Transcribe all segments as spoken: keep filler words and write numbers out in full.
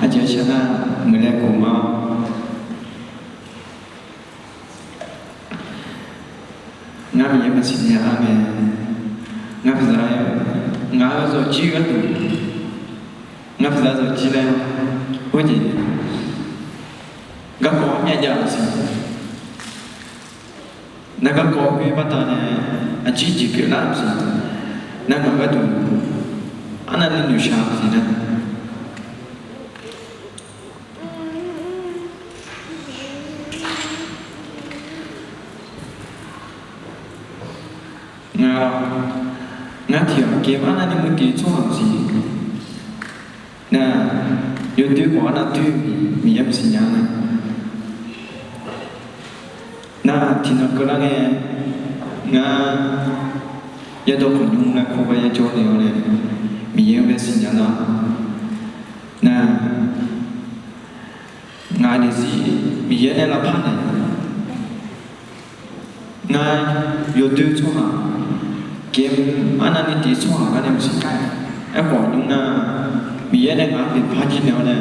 Aqjeq-aer shar nar, muiqlaer khof ma-awr, ngar Miqyaer maqsiq nya-a mae. Ngar pyeufzaq, ngaq-euq zawqjir gharduq, ngar pyeufzaq zawqjir laer, khoerjeq garkawv myav jav-euq siq. Nar garkawv khoer baqdanae aqjir jeq pyeuflar-euq siq. Nar ngaq gharduq arnavni noeqshaq-eu siq nar, ngar, ngar tiq ghaq gem arnavni muiq tiq tsawrhaq-euq siq. Nar, yawdoer khawf arnav doer-eu Miqyaer maqsiq nya-a. Nar, tiqnan keuvlar ngae, ngar yadawq khawqnymr laer kur gar yajawr naeq-awr nae, Miqyaer-anr bae siqnya nar, nar, ngaq daefzir Miqyaer nae lavpar naeq, ngar yawdoer tsawrhaq, gem arnavni tiq tsawrhaq gar nae maqsiq kar-a. Aerkhawf nymr nar, Miqyaer nae ngaq-anr pyeufpar jir naeq-awr nae,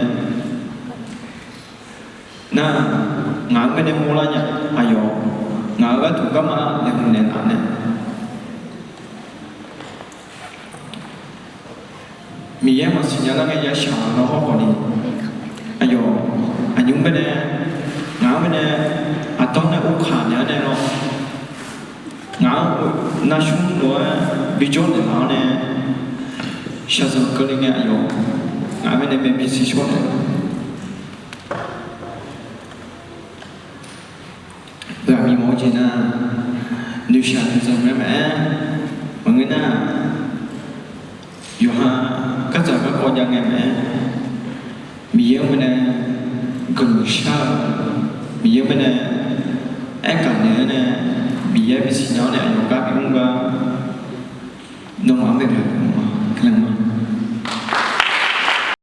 nar, ngaq-anr bae nae mawrlar nya, aqyawf, ngaq-euq gharduq garma naeq hmq naeqlaf nae, Miqyaer maqsiq nya lar ngae yashaq-eu lawr hawrkhawf ni, aqyawf, aqnymr bae nae, ngaq-anr bae nae, aqdanr nae uvkaq naeq-awr nae lawr, ngaq-anr navsmr lof-aer bijawr naeqlaf-awr nae, shaqzanq keuvle ngae aqyawf, ngaq-anr bae nae maeqbi siqshawr naeq-a. Ghaq bimawf-eu jeq nar, noeqshaq noeqzanq ngae maqaer, maqngeur nar, yawqha gardzaq garkawv jav ngae maqaer, Miqyaer-anr bae nae guiqlanq shar-eu, Miqyaer-anr bae nae aergaq naeq-awr nae, Miqyaer bisiqnya-awr nae aqyawf gar bimr gar nawmaf-anr bae nae